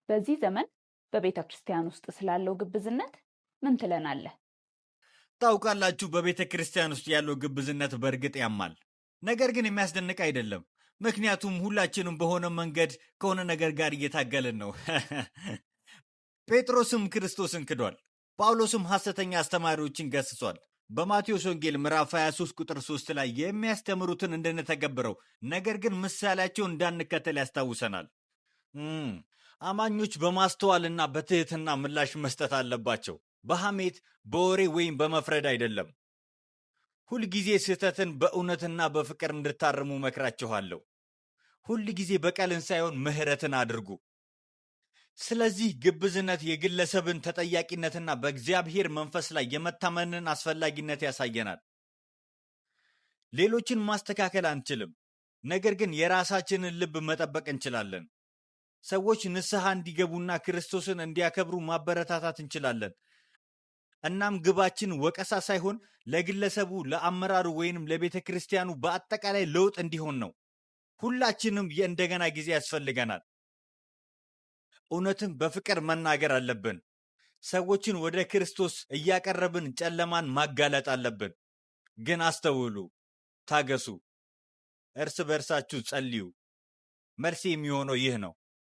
በዚህ ዘመን በቤተ ክርስቲያን ውስጥ ስላለው ግብዝነት ምን ትለናለህ? ታውቃላችሁ፣ በቤተ ክርስቲያን ውስጥ ያለው ግብዝነት በእርግጥ ያማል። ነገር ግን የሚያስደንቅ አይደለም። ምክንያቱም ሁላችንም በሆነ መንገድ ከሆነ ነገር ጋር እየታገልን ነው። ጴጥሮስም ክርስቶስን ክዷል። ጳውሎስም ሐሰተኛ አስተማሪዎችን ገስጿል። በማቴዎስ ወንጌል ምዕራፍ 23 ቁጥር 3 ላይ የሚያስተምሩትን እንድንተገብረው ነገር ግን ምሳሌያቸውን እንዳንከተል ያስታውሰናል። አማኞች በማስተዋልና በትህትና ምላሽ መስጠት አለባቸው። በሐሜት፣ በወሬ ወይም በመፍረድ አይደለም። ሁልጊዜ ስህተትን በእውነትና በፍቅር እንድታርሙ መክራችኋለሁ። ሁልጊዜ በቀልን ሳይሆን ምሕረትን አድርጉ። ስለዚህ ግብዝነት የግለሰብን ተጠያቂነትና በእግዚአብሔር መንፈስ ላይ የመታመንን አስፈላጊነት ያሳየናል። ሌሎችን ማስተካከል አንችልም፣ ነገር ግን የራሳችንን ልብ መጠበቅ እንችላለን። ሰዎች ንስሐ እንዲገቡና ክርስቶስን እንዲያከብሩ ማበረታታት እንችላለን። እናም ግባችን ወቀሳ ሳይሆን ለግለሰቡ፣ ለአመራሩ ወይንም ለቤተ ክርስቲያኑ በአጠቃላይ ለውጥ እንዲሆን ነው። ሁላችንም የእንደገና ጊዜ ያስፈልገናል። እውነትን በፍቅር መናገር አለብን። ሰዎችን ወደ ክርስቶስ እያቀረብን ጨለማን ማጋለጥ አለብን። ግን አስተውሉ፣ ታገሱ፣ እርስ በእርሳችሁ ጸልዩ። መልስ የሚሆነው ይህ ነው።